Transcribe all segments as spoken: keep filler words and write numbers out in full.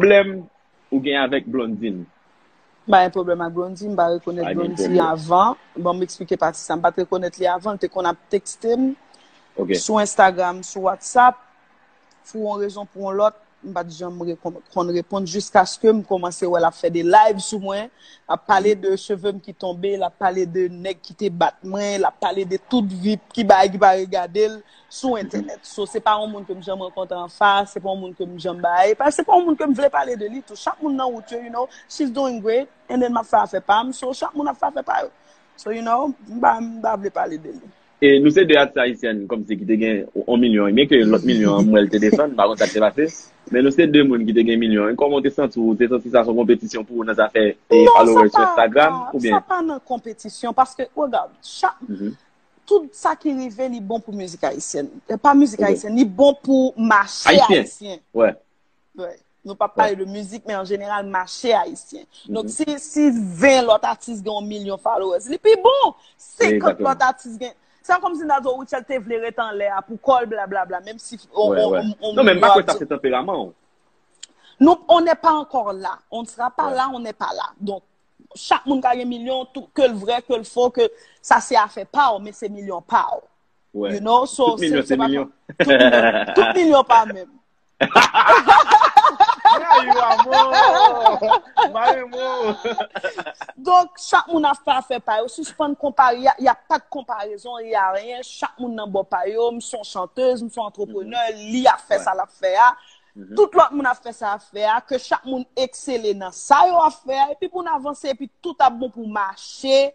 pwoblèm ou gen avèk Blondine? M pa gen pwoblèm ak Blondie, m pa rekonèt Blondie avan. Bon, m eksplike pati sa. M pa t rekonèt li avan, l te konn ap tekste m sou Instagram, sou WhatsApp, pou yon rezon, pou yon lòt, m pa t janm konn reponn jiskaske m kòmanse wè l ap fè de live sou mwen, ap pale de cheve m ki tonbe, l ap pale de nèg ki te bat mwen, l ap pale de tout vi ki bagay ki pa regade l sou entènèt. So, se pa yon moun ke m janm rankontre anfas, se pa yon moun ke m janm bay, se pa yon moun ke m vle pale de li tou. Chak moun nan wout yo, you know, she's doing great, and then m ap fè afè pa m, so chak moun ap fè afè pa yo. So, you know, m pa, m pa vle pale de li. E nou se de atis ayisyèn kòmsi ki te gen yon milyon, byen ke lòt milyon an m wè l te desann, m pa konn sa k te pase. Men nou se de moun ki te gen milyon. Kòman w te santi w? Ou te santi sa se yon konpetisyon pou ou nan zafè e followers sou Instagram oubyen? Sa pa nan konpetisyon, paske, regard, chak, tout sa ki rive, li bon pou mizik ayisyèn. E pa mizik ayisyèn, li bon pou mache ayisyen. Wè. Nou p ap pale de mizik, men an jeneral, mache ayisyen. Donk, si, si ven lòt atis gen yon milyon followers, li pi bon. Senkant lòt atis gen. Se kòmsi n ta di w Rutshelle te vle ret anlè a pou kò l, blablabla, menm si on, on, on, Non, men m pa kwè sa se tanperaman w. Nou, on n'est pas encore là. On ne sera pas là, on n'est pas là. Donk, chak moun ka gen milyon, tou, ke l vrè, ke l fo, ke sa se afè pa w, men se milyon pa w. You know, so, Tout milyon se milyon. Tout milyon, tout milyon pa menm. Mayo amor! Mayo amor! Donk, chak moun ap fè afè pa yo. Sispann konpare, y a, y a pas de comparaison, y a rien. Chak moun nan bò pa yo, m se yon chantez, m se yon antreprenè, li ap fè sa l ap fè a. Tout lòt moun ap fè sa ap fè a, ke chak moun eksele nan sa yo ap fè a, epi pou n avanse, epi tout ap bon pou mache,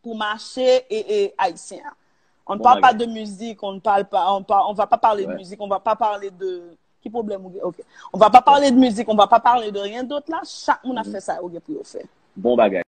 pou mache e, e ayisyen an. On ne parle pas de musique, on ne parle pas, on, par- on va pas parler de musique, on va pas parler de... Ki pwoblèm ou gen? Ok. On va pas parler de musique, on va pas parler de rien d'autre la. Chak moun ap fè sa yo gen pou yo fè. Bon bagay.